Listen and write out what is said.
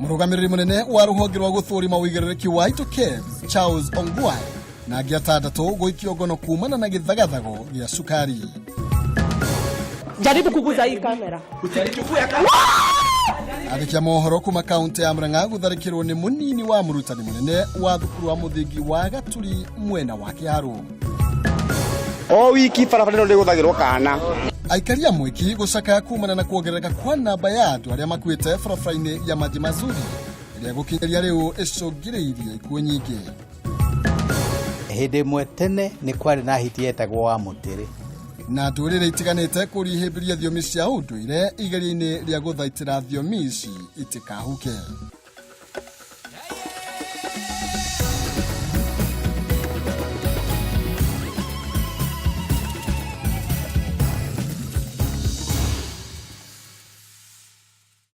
Mũrũgamĩrĩri mũnene wa rũhonge rwa gũthũrima ũigĩrĩrĩki wa itũ KEBS Charles Ongwae na angĩ atandatũ gũikio ngono kumana na gĩthagathago gĩa cukari. Jaribu kuguza hii kamera. Andĩki a mohoro kuma kaunti ya Murang'a gũtharĩkĩrwo nĩ mũnini wa mũrutani mũnene wa thukuru wa mũthingi wa Gaturi mwena wa Kĩharũ. O wiki barabara ĩno ndĩgũthagĩrwo kana. Aikari a Mwiki gũcakaya kumana na kuongerereka kwa namba ya andũ arĩa makuĩte barabara-inĩ ya Maji Mazuri ĩrĩa gũkinyĩria rĩu ĩcũngĩrĩirie ikuũ nyingĩ. Hĩndĩ ĩmwe tene nĩ kwarĩ na hiti yetagwo wa mũtĩrĩ. Na ndũrĩrĩ itiganĩte kũrihĩmbĩria thiomi cia ũndũire igeria-inĩ rĩa gũthaitĩra thiomi ici itikahuke.